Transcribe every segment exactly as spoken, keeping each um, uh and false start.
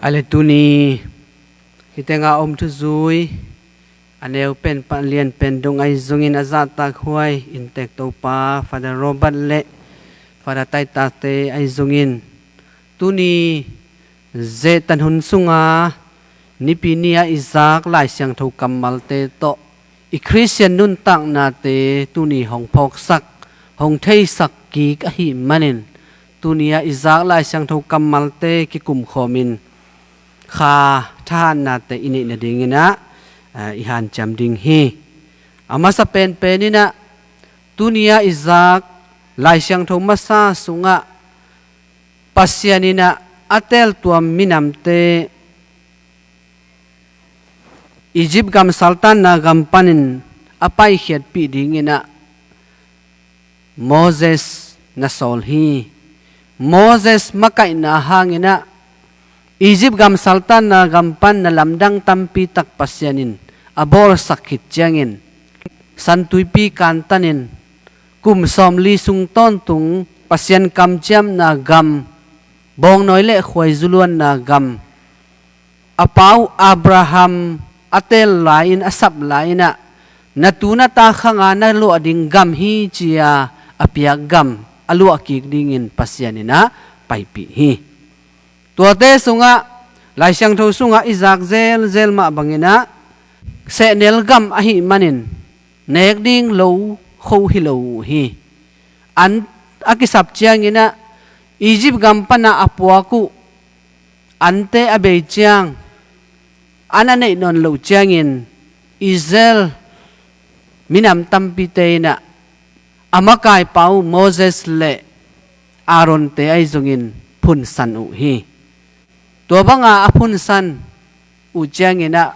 A le tuni hih tenga om thuzui a neu pen pan lian pen dong ahi zongin a zahtak huai inntek Topa Father Robert le Father Titus te ahi zongin tuni zehtan hun sunga Nipi ni-a i zak Lai Siangtho kammalte tawh i Khristian nuntaknate tuni hong phawksak, hong theisak kik ahih manin tuni-a i zak Lai Siangtho kammalte kikumkhawmin kha thahatnate i neih nadinginah i hanciam ding hi. A masa penpeninah tuni-a i zak Lai Siangtho masa sungah Pasian inah a teltuam minamte Egypt gam saltanna gam panin a paikhiatpih dinginah Moses na sawl hi. Moses makaihna hanginah Egypt gam saltanna gam pan na lamdang tampi tak Pasian in a bawlsak khit ciangin Santuipi kantanin kum sawmli sung tawntung Pasian kamciamna gam, bawngnawi le khuaizu luanna gam, a pa uh Abraham a teel lai-in a sap lai-inah na tu na ta khanga na luah ding gam hi ci-a a piak gam a luah kik dingin Pasian inah paipih hi. Tuate sungah Lai Siangtho sungah i zak zelzel mah banginah sehnel gam ahih manin nek ding lo kho hi lo uh hi. An a kisap cianginah Egypt gam pana a puak uh ante a bei ciang an a neih nawn loh ciangin Israel minam tampite inah a makaipa uh Moses le Aaronte ahi zongin phunsan uh hi. Tua banga a phunsan uh cianginah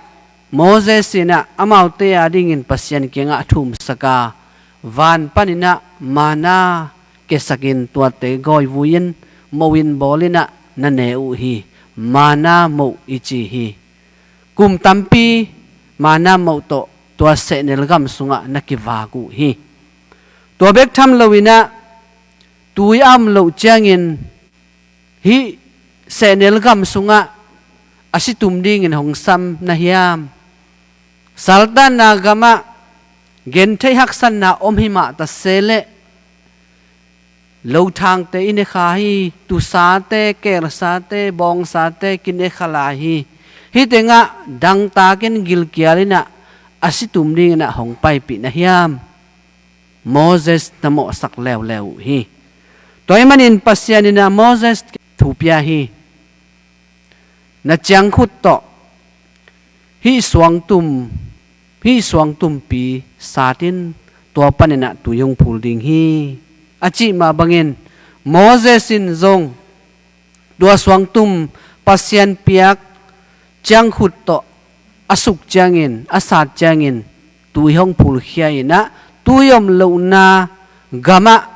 Moses inah amaute adingin Pasian kiangah a thumsaka van paninah manna kesakin tuate gawivui-in moh-in bawlinah na ne uh hi. Manna moh i ci hi. Kum tampi manna moh tawh tua sehnel gam sungah na kivak uh hi. Tua bek tham loinah tui a om loh ciangin hih sehnel gam sungah a si tum dingin hong sam na hiam? Saltanna gamah gentheih haksatna om himah ta se leh lothangte i nekha hi. Tusate, keelsate, bawngsate kinekha lai hi. Hih tengah dangtakin gilkial inah a si tum dinginah hong paipih na hiam? Moses na mawhsak leuleu uh hi. Tua ahih manin Pasian inah Moses thu pia hi. Na ciangkhut tawh hih suangtum, hih suangtumpi satin tua paninah tui hong phul ding hi, a cih mah bangin Moses in zong tua suangtum Pasian piak ciangkhut tawh a suk ciangin, a sat ciangin tui hong phulkhia inah tui om lohna gamah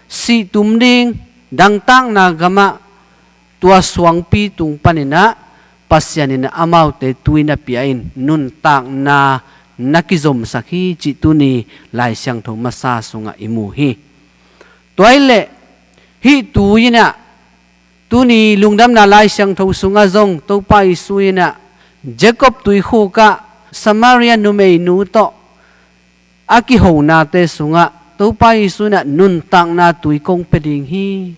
sih tum ding dangtakna gamah tua suangpi tung paninah Pasian in amaute tui na pia in nuntakna na kizomsak hi cih tuni Lai Siangtho masa sungah i mu hi. Tua ahih leh hih tui inah tuni Lungdamna Lai Siangtho sungah zong Topa Jesu inah Jacob tuikhukah Samaria numeinu tawh a kihonate sungah Topa Jesu inah nuntakna tui kong pia ding hi.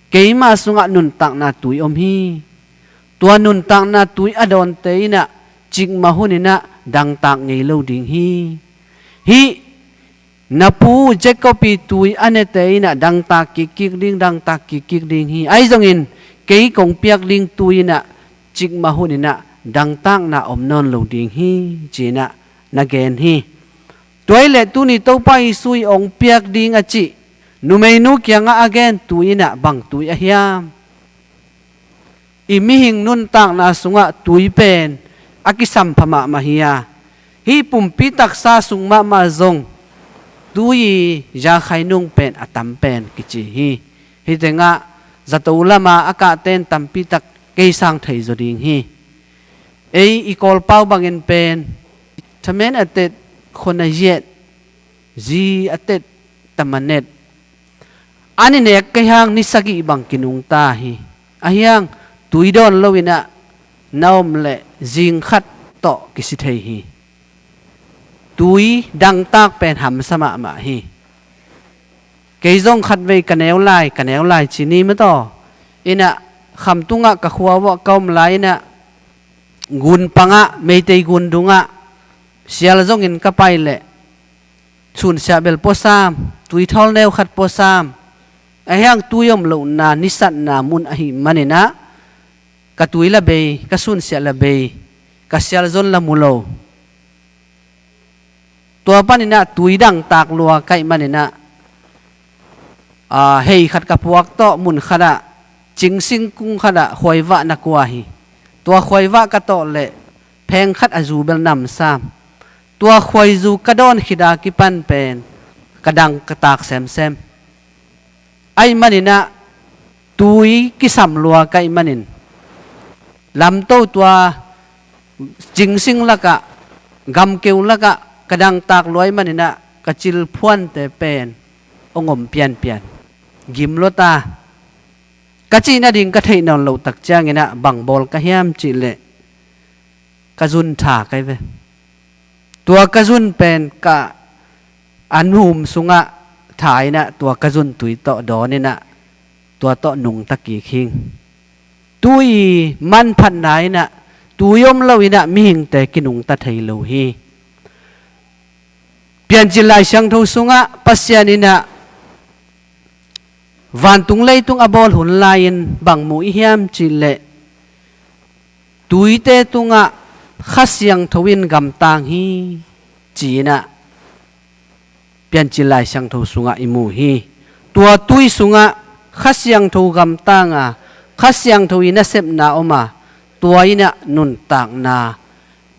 Keima sungah nuntakna tui om hi. Tua nuntakna tui a dawnte inah cikmah huninah dangtak ngei lo ding hi. Hih na pu Jacob i tui a nete inah dangtak kikkik ding, dangtak kikkik ding hi. Ahi zongin kei kong piak ding tui inah cikmah huninah dangtakna om nawn lo ding hi, ci-inah na gen hi. Tua ahih leh tuni Topa Jesu i hong piak ding a cih numeinu kiangah a gen tui inah bang tui a hiam? I mihing nuntakna sungah tui pen a kisampha mahmah hi a, hih pumpi taksa sung mahmah zong tui i zakhai nung pen a tam pen kici hi. Hih tengah zato lama a kahten tampi tak kei sang thei zaw ding hi. Ei i Kawlpau bangin pen thamen a tet khon a ziat, zi a tet tam a net. An i nek kei hang ni sagih bang kinungta hi. Ahi hang Tui dawn lo inah na om leh zing khat tawh kisi thei hi. Tui dangtak pen hamsa mahmah hi. Kei zong khatvei ka neu lai, ka neu lai ci ni mataw. Inah khamtungah ka khua uah ka om lai inah gun pangah, Meitei gun dungah sial zongin ka pai leh sunsiah bel puasam, tui thawl neu khat puasam. Ahi hang tui om lohna nisatna mun ahih maninah ka tui la bei, ka sunsiah la bei, ka sial zon la mu lo. Tua paninah tui dangtak lua ka hih maninah hei khat ka puak tawh mun khatah, cingsing kung khatah khuaivah na kua hi. Tua khuaivah ka tawh leh pheng khat a zu bel namsam. Tua khuaizu ka dawn khita kipan pen ka dang ka tak semsem. Ahih maninah tui kisam lua ka hih manin lamto tua cingsing lakah, gamkeu lakah ka dangtak lua ahih maninah ka cilphuante pen hong om pianpian. Gim lua ta. Ka cih nading ka theih nawn loh tak cianginah bang bawl ka hiam cihleh ka zun tha ka hi ve. Tua ka zun pen ka an hum sungah tha inah tua ka zun tui tawh dawn inah tua tawh nungta kik hing. Tui manphatna inah tui om lo inah mihingte kinungta thei lo hi. Piancil Lai Siangtho sungah Pasian inah vantung leitung a bawl hun lai-in bang mu i hiam cihleh tuite tungah Kha Siangtho in gamtang hi ci-inah Piancil Lai Siangtho sungah i mu hi. Tua tui sungah Kha Siangtho gamtang a, Kha Siangtho i nasepna om a, tua inah nuntakna,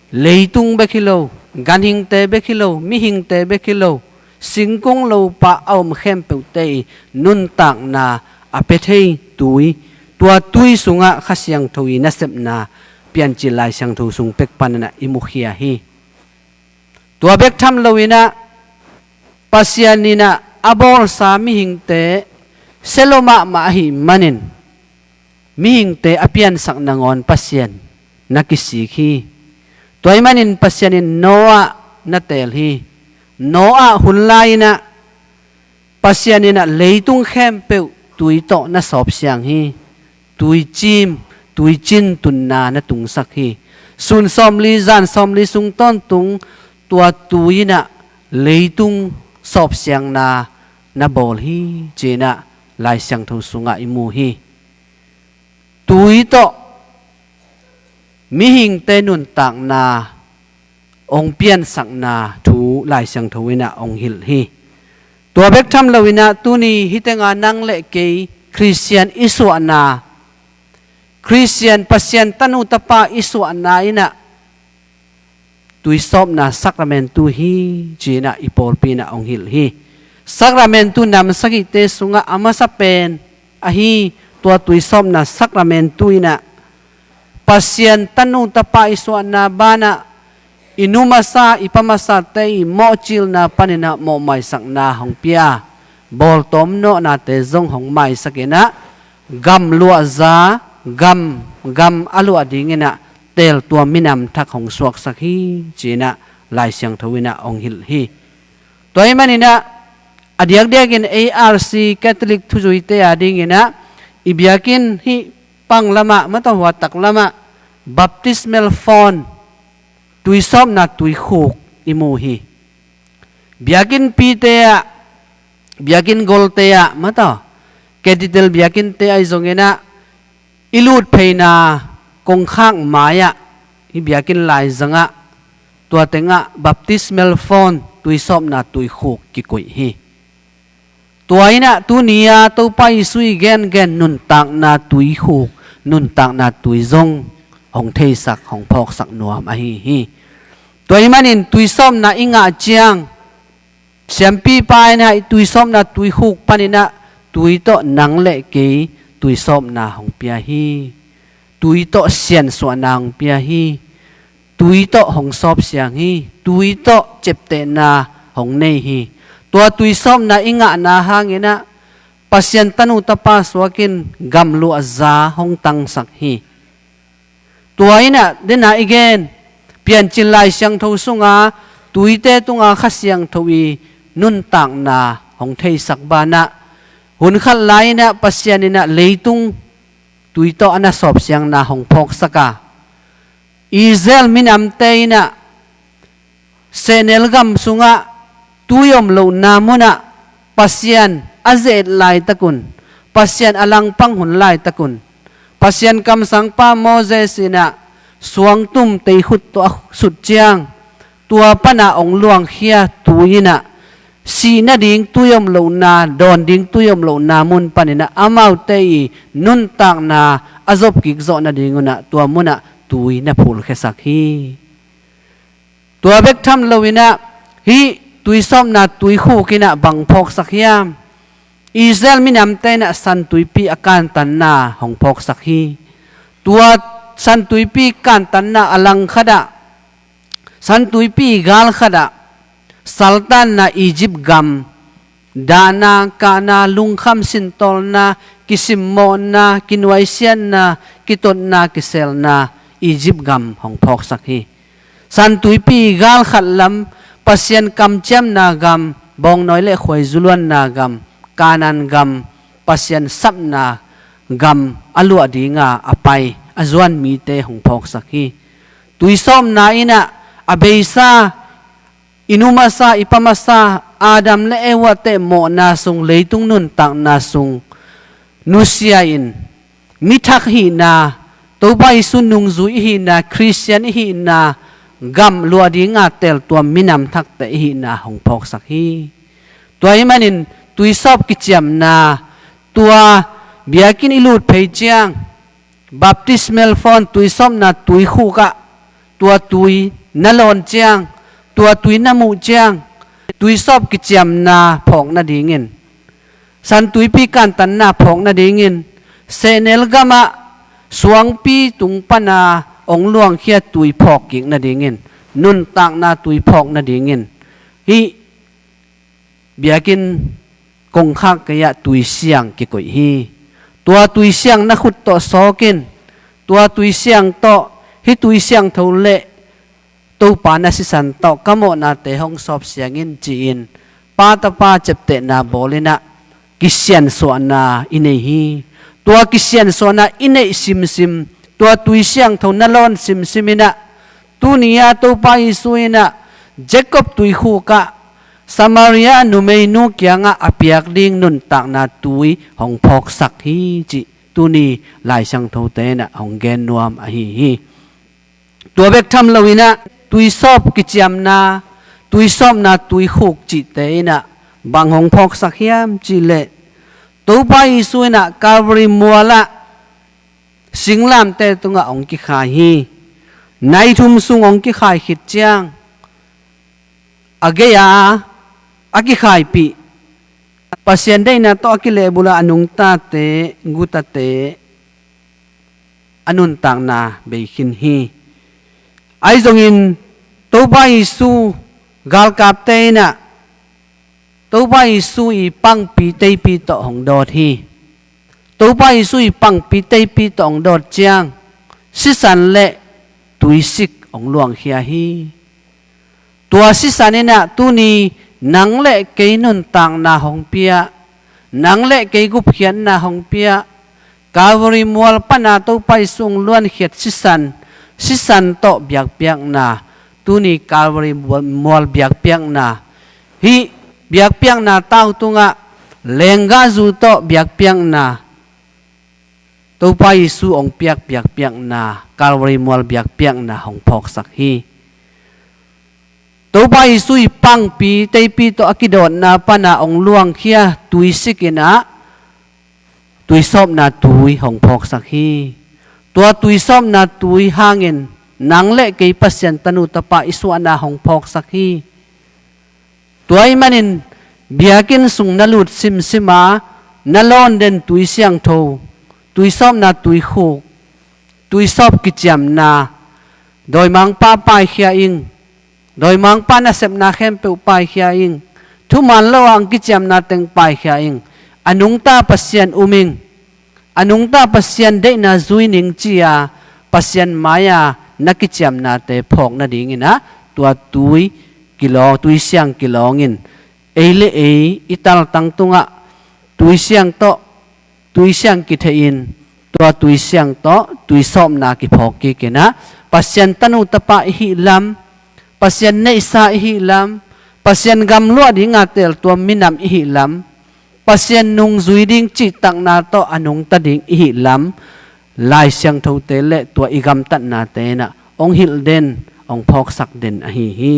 leitung bek hi lo, ganhingte bek hi lo, mihingte bek hi lo, singkung lopa a om khempeuhte i nuntakna a pia thei tui, tua tui sungah Kha Siangtho i nasepna Piancil Lai Siangtho sung pek paninah i mukhia hi. Tua bek tham loinah Pasian inah a bawlsa mihingte sia lo mahmah ahih manin mihingte a piansak nangawn Pasian na kisik hi. Tua ahih manin Pasian in Noah na teel hi. Noah hun lai-inah Pasian inah leitung khempeuh tui tawh na sawpsiang hi. Tuicim, tuicin tunna na tungsak hi. Sun sawmli, zan sawmli sung tawntung tua tui inah leitung sawpsiangna na bawl hi ci-inah Lai Siangtho sungah i mu hi. Tui tawh mihingte nuntakna hong piansakna thu Lai Siangtho inah hong hilh hi. Tua bek tham loinah tuni hitenga nang le kei Khristian i suahna, Khristian Pasian tanu tapa i suahna inah tuisawpna sakramentu hi ci-inah i pawlpi inah hong hilh hi. Sakramentu nam sagihte sungah a masa pen ahi tua tuisawpna sakramentu inah Pasian tanu tapa i suahna banah i nu masa, i pa masate i mawhcilna paninah mawhmaisakna hong pia. Bawltawm nawhnate zong hong maisak inah gam luahza, gam, gam a luah dinginah teel tua minam thak hong suaksak hi ci-inah Lai Siangtho inah hong hilh hi. Tua ahih maninah a diakdiakin A R C Catholic thuzuite a dinginah i biakinn hih pang lamah, mataw, huatak lamah baptismal font, tuisawpna tuikhuk i mu hi. Biakinnpite ah, biakinn golte ah, mataw, cathedral biakinnte ahi zonginah i lut pheina kongkhak mai-ah, i biakinn laizangah, tua tengah baptismal font, tuisawpna tuikhuk kikoih hi. Tua inah tuni-a Topa Jesu i gengen nuntakna tuikhuk, nuntakna tui zong hong theisak, hong phawksak nuam ahi hi. Tua ahih manin tuisawpna i ngah ciang, siampipa inah i tuisawpna tuikhuk paninah tui tawh nang le kei tuisawpna hong pia hi. Tui tawh siansuahna hong pia hi. Tui tawh hong sawpsiang hi. Tui tawh ciaptehna hong nei hi. Tua tuisawpna i ngahna hanginah Pasian tanu tapa suakin gamluahza hong tangsak hi. Tua innah dena i gen Piancil Lai Siangtho sunga tuite tunga Kha Siangtho i nuntakna hong theisak banah, hun khat lai innah Pasian innah leitung tui tawh a na sawpsiangna hong phawksak a, Israel minamte innah sehnel gam sungah tui om lohna munah Pasian a ze-et laitakun, Pasian a langpang hun laitakun, Pasian kamsangpa Moses innah suangtum teikhut tawh a sut ciang, tua pana ong luangkhia tui innah sih nading tui om lohna, dawn ding tui om lohna mun paninah amaute i nuntakna a zopkik zawh nadingunah tua munah tui na phulkhiasak hi. Tua bek tham loinah hih tuisawpna tuikhuk innah bang phawksak hiam? Israel minamte innah San Tuipi a kantanna hong phawksak hi. Tua San Tuipi kantanna a langkhatah, San Tuipi galkhatah saltanna Egypt gam, dahna, kahna, lungkham sintawlna, kisimmawhna, kinuaisiatna, kitotna, kiselna Egypt gam hong phawksak hi. San Tuipi galkhat lam Pasian kamciamna gam, bawngnawi le khuaizu luanna gam, Kanaan gam, Pasian sapna gam a luah dinga a pai a zuan mite hong phawksak hi. Tuisawpna innah a beisa, i nu masa, i pa masa, Adam le Eva-te mawhna sung, leitung nuntakna sung nusia in, mi thak hihna, Topa Jesu nungzui i hihna, Khristian i hihna gam luah dinga teltuam minam thakte i hihna hong phawksak hi. Tua ahih manin tuisawp kiciamna, tua biakinn i lut phei ciang, baptismal font, tuisawpna tuikhukah tua tui na lawn ciang, tua tui na muh ciang, tuisawp kiciamna phawk nadingin, San Tuipi kantanna phawk nadingin, sehnel gamah suangpi tung pana ong luangkhia tui phawk kik nadingin, nuntakna tui phawk nadingin, hih biakinn kongkhak kei-ah tuisiang kikoih hi. Tua tuisiang na khut tawh sawkin, tua tuisiang tawh, hih tuisiangtho le Topa na sisan tawh ka mawhnate hong sawpsiang in ci-in, Pa Tapa ciaptehna bawl innah kisiansuahna i nei hi. Tua kisiansuahna i neih simsim, tua tuisiangtho na lawn simsim innah, tuni-ah Topa Jesu innah Jacob tuikhukah Samaria numeinu kiangah a piak ding nuntakna tui hong phawksak hi cih tuni Lai Siangthote innah hong gen nuam ahi hi. Tua bek tham loinah tuisawp kiciamna, tuisawpna tuikhuk cihte innah bang hong phawksak hiam cihleh, Topa Jesu innah Calvary mualah singlamteh tungah hong kikhai hi. Nai thum sung hong kikhai khit ciang, a gei-a a kikhaipih, Pasian deihna tawh a kilehbul a nungtate, gutate a nuntakna bei khin hi. Ahi zongin Topa Jesu galkapte innah Topa Jesu i pangpi teipi tawh hong dawt hi. Topa Jesu i pangpi teipi tawh hong dawt ciang, sisan le tuisik hong luangkhia hi. Tua sisan innah tuni nang le kei nuntakna hong pia, nang le kei gupkhiatna hong pia, Calvary mual pana Topa Jesu hong luankhiat sisan, sisan tawh biakpiakna, tuni Calvary mual biakpiakna, hih biakpiakna tau tungah lenggahzu tawh biakpiakna, Topa Jesu hong piak biakpiakna, Calvary mual biakpiakna hong phawksak hi. Topa Jesu i pangpi teipi tawh a kidawtna pana hong luangkhia tuisik innah tuisawpna tui hong phawksak hi. Tua tuisawpna tui hangin nang le kei Pasian tanu tapa i suahna hong phawksak hi. Tua ahih manin biakinn sung na lut simsima na lawn den tuisiangtho, tuisawpna tuikhuk, tuisawp kiciamna, dawimangpa paikhia ing, dawimangpa nasepna khempeuh paikhia ing, thuman lo-ah ang kiciamna teng paikhia ing, a nungta Pasian um ing, a nungta Pasian deihna zui ning ci-a Pasian mai-a na kiciamnate phawk nadingin ah tua tui kilawng, tui siang kilawng in ei le ei i taltang tungah tui siang tawh, tui siang kitheih in tua tui siang tawh tui sawpna kiphawk kik in ah Pasian tanu tapa i hih lam, Pasian neihsa i hih lam, Pasian gam luah dinga teltuam minam i hih lam, Pasian nung zui ding cihtakna tawh a nungta ding i hih lam, Lai Siangthote le tua i gamtatnate in ah hong hilh den, hong phawksak den ahi hi.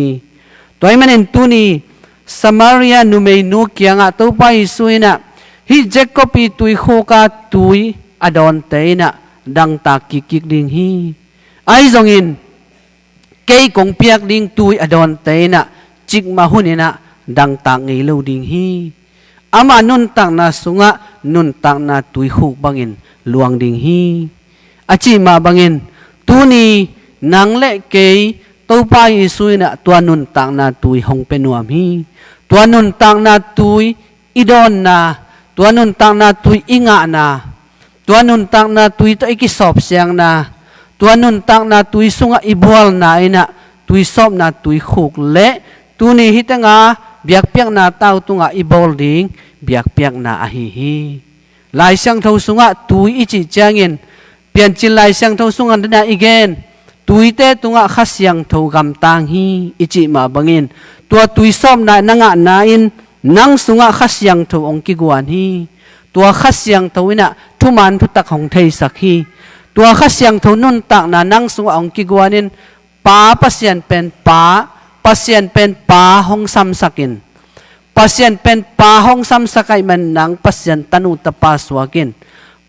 Tua ahih manin tuni Samaria numeinu kiangah Topa Jesu in ah hih Jacob i tuikhuk a tui a dawnte in ah dangtak kikkik ding hi. Ahi zongin kei kong piak ding tui a dawnte in ah cikmah hun in ah dangtak ngei lo ding hi. Ama nuntakna sungah nuntakna tuikhuk bangin luang ding hi. A cih mah bangin tuni nang le kei Topa Jesu in ah tua nuntakna tui hong pia nuam hi. Tua nuntakna tui i dawnna, tua nuntakna tui i ngahna, tua nuntakna tui tawh i kisawpsiangna, tua nuntakna tui sungah i bualna in ah tui sawpna tuikhuk le tuni hih tenga biakpiakna tau tungah i bawl ding biakpiakna ahi hi. Lai Siangtho sungah tui i cih ciangin Piancil Lai Siangtho sungah dana i gen tuite tungah Kha Siangtho gamtang hi i cih mah bangin tua tui sawpna na ngahna in nang sungah Kha Siangtho hong kiguan hi. Tua Kha Siangtho in ah thuman thutak hong theisak hi. Tua Kha Siangtho nuntakna nang sungah hong kiguan in Pa Pasian pen Pa, Pasian pen Pa hong samsak in, Pasian pen Pa hong samsak ahih man nang Pasian tanu tapa suak in,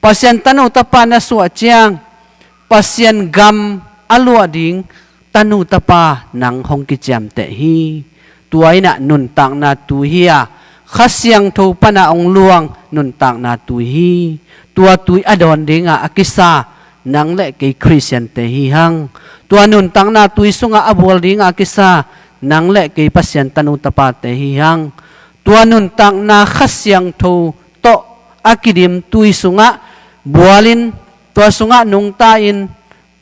Pasian tanu tapa na suah ciang Pasian gam a luah ding tanu tapa nang hong kiciamteh hi. Tua in ah nuntakna tui hi a, Kha Siangtho pana hong luang nuntakna tui hi. Tua tui a dawn dinga a kisa nang le kei Khristiante hi hang. Tua nuntakna tui sungah a bual dinga a kisa nang le kei Pasian tanu tapate hi hang. Tua nuntakna Kha Siangtho tawh a kidim tui sungah bualin, tua sungah nungta in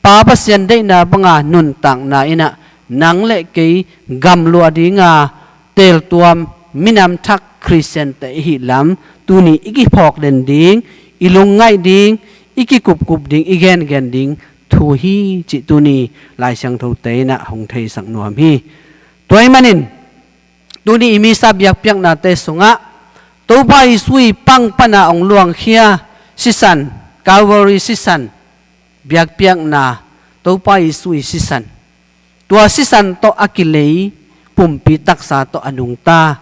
Pa Pasian deihna banga nuntakna in ah nang le kei gam luah dinga teltuam minam thak Khristiante i hih lam tuni i kiphawk den ding, i lungngaih ding, i kikupkup ding, i gengen ding thu hi cih tuni Lai Siangthote in ah hong theisak nuam hi. Tua ahih manin tuni i misa biakpiaknate sungah Topa Jesu i pang pana hong luangkhia sisan, Calvary sisan, biakpiakna, Topa Jesu i sisan, tua sisan tawh a kilei pumpi taksa tawh a nungta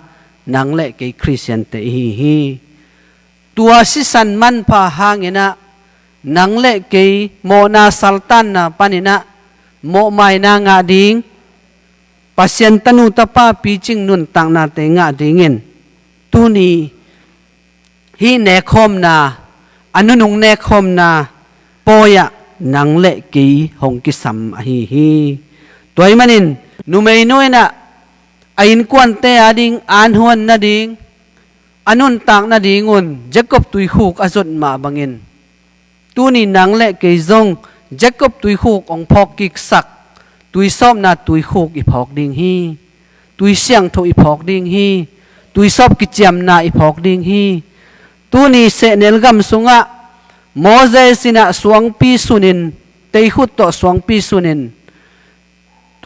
nang le kei Khristiante i hi hi. Tua sisan manpha hangin ah nang le kei mawhna saltanna panin ah mawhmaina ngah ding, Pasian tanu tapa picing nuntaknate ngah dingin tuni hih nekkhawmna, a nunung nekkhawmna pawi-ah nang le kei hong kisam ahi hi. Tua ahih manin numeinu in ah a innkuante ading an huan nading, a nuntak nadingun Jacob tuikhuk a zot mah bangin tuni nang le kei zong Jacob tuikhuk hong phawk kiksak tuisawpna tuikhuk i phawk ding hi. Tui siangtho i phawk ding hi. Tuisawp kiciamna i phawk ding hi. Tuni sehnel gam sungah Moses in ah suangpi sunin, teikhut tawh suangpi sunin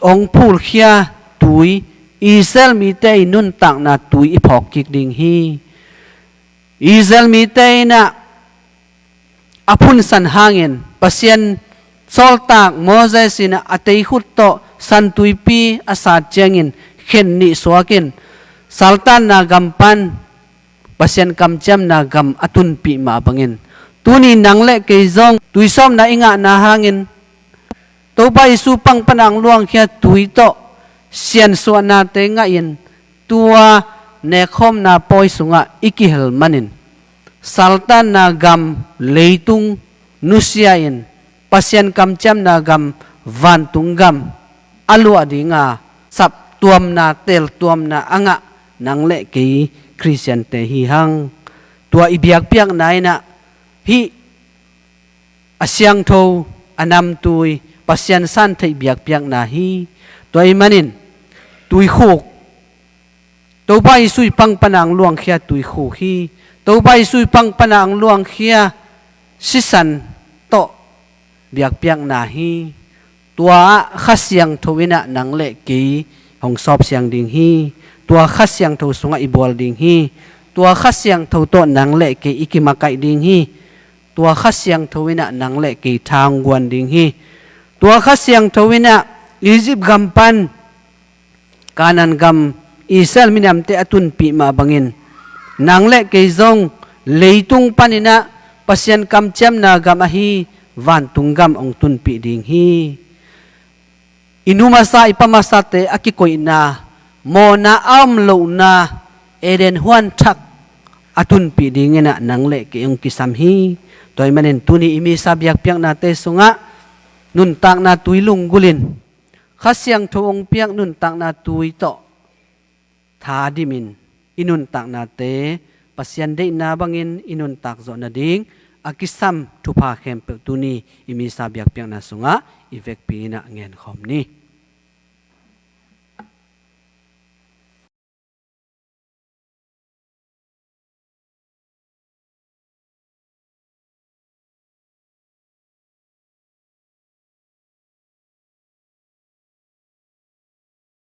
hong phulkhia tui, Israel mite i nuntakna tui i phawk kik ding hi. Israel mite in ah a phunsan hangin Pasian sawltak Moses in ah a teikhut tawh San Tuipi a sat ciangin khen nih suakin saltanna gam pan Pasian kamciamna gam a tunpih mah bangin tuni nang le kei zong tuisawpna i ngahna hangin Topa Jesu pang pana hong luangkhia tui tawh siansuahnate ngahin tua nekkhawmna pawi sungah i kihel manin saltanna gam leitung nusia-in Pasian kamciamna gam, vantung gam a luah dinga saptuamna, teltuamna a ngah nang le kei Khristiante hi hang. Tua i biakpiakna in ah hih a siangtho, a namtui, Pasian san theih biakpiakna hi. Tua ahih manin tuikhuk, Topa Jesu i pang pan a hong luangkhia tuikhuk hi. Topa Jesu i pang pan a hong luangkhia sisan tawh biakpiakna hi. Tua ah Kha Siangtho in ah nang le kei hong sawpsiang ding hi. Tua Kha Siangtho sungah i bual ding hi. Tua Kha Siangtho tawh nang le kei i kimakaih ding hi. Tua Kha Siangtho in ah nang le kei tha hong guan ding hi. Tua Kha Siangtho in ah Egypt gam pan Kanaan gam Israel minamte a tunpih mah bangin nang le kei zong leitung panin ah Pasian kamciamna gam ahi vantung gam hong tunpih ding hi. I nu masa, i pa masate a kikoihna, mawhna a om lohna Eden huan thak a tunpih dingin ah nang le kei hong kisam hi. Tua ahih manin tuni i misa biakpiaknate sungah nuntakna tui lunggulhin, Kha Siangtho hong piak nuntakna tui tawh thadimin i nuntaknate Pasian deihna bangin i nuntak zawh nading a kisam thupha khempeuh tuni i misa biakpiakna sungah i vekpi in ah ngenkhawm ni.